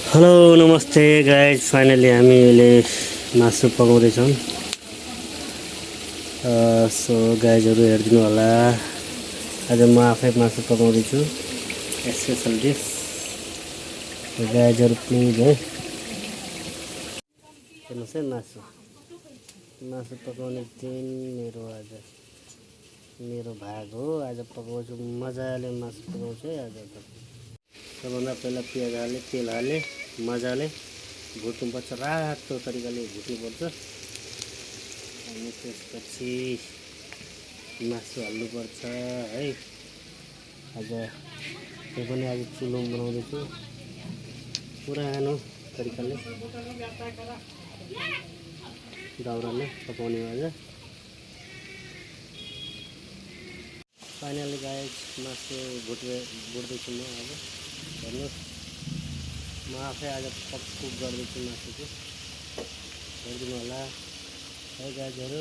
Hello नमस्ते guys, finally हामी अहिले मासु पकाउँदैछौँ। सो गाइजहरू हेरिदिनु होला, आज म आफै मासु पकाउँदैछु, स्पेसल डिस। गाइजहरू प्लिज है हेर्नुहोस् है, मासु पकाउने दिन मेरो भाग हो। आज पकाउँछु, मजाले मासु पकाउँछु है आज त। सबभन्दा पहिला पियाज हाले, तेल हाले, मजाले भुट्नुपर्छ, रातो तरिकाले भुट्नुपर्छ। अनि त्यसपछि मासु हाल्नुपर्छ है। आज त्यो पनि आज चुलोमा बनाउँदैछु, पुरानो तरिकाले दाउराले पकाउने आज। फाइनली गाइस मासु भुट्दैछु म आज। हेर्नुहोस्, म आफै आज कुक गर्दैछु मासुको, हेरिदिनु होला है गाइजहरू।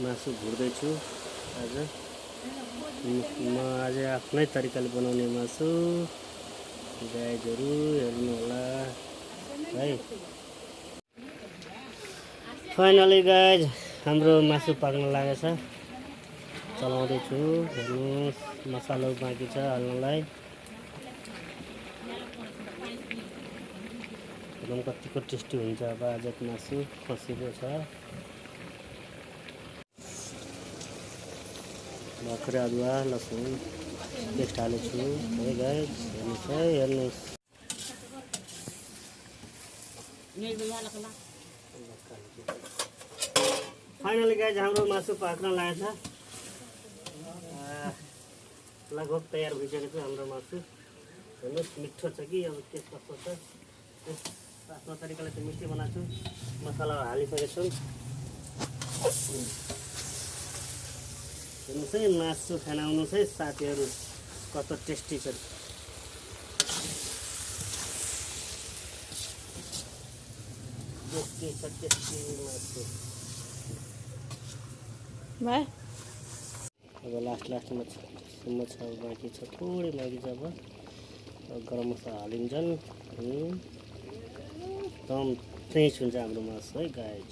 मासु भुट्दैछु आज म आज आफ्नै तरिकाले बनाउने मासु। गाइजहरू हेर्नु होला है। फाइनली गाइज हाम्रो मासु पाक्न लागेछ, चलाउँदैछु। हेर्नुहोस्, मसाला बाँकी छ हाल्नलाई। एकदम कतिको टेस्टी हुन्छ अब आजको मासु, खसीको छ। भर्खरै अदुवा लसुन पेस्ट हालेछु है गाइज, हेर्नुहोस् है, हेर्नुहोस्। फाइनली गाइज हाम्रो मासु पाक्न लागेछ, लगभग तयार भइसकेको छ हाम्रो मासु। हेर्नुहोस्, मिठो छ कि अब के कस्तो छ। आफ्नो तरिकाले त मिठै बनाएको छु, मसला हालिसकेको छु। हेर्नुहोस् है, मासु खान आउनुहोस् है साथीहरू, कस्तो टेस्टी छ। टेस्टी मासु। अब लास्टमा सम्म छ, बाँकी छ, थोरै बाँकी छ। अब गरम मसला हालिन्छन्, एकदम फ्रेस हुन्छ हाम्रो मासु है गाइज।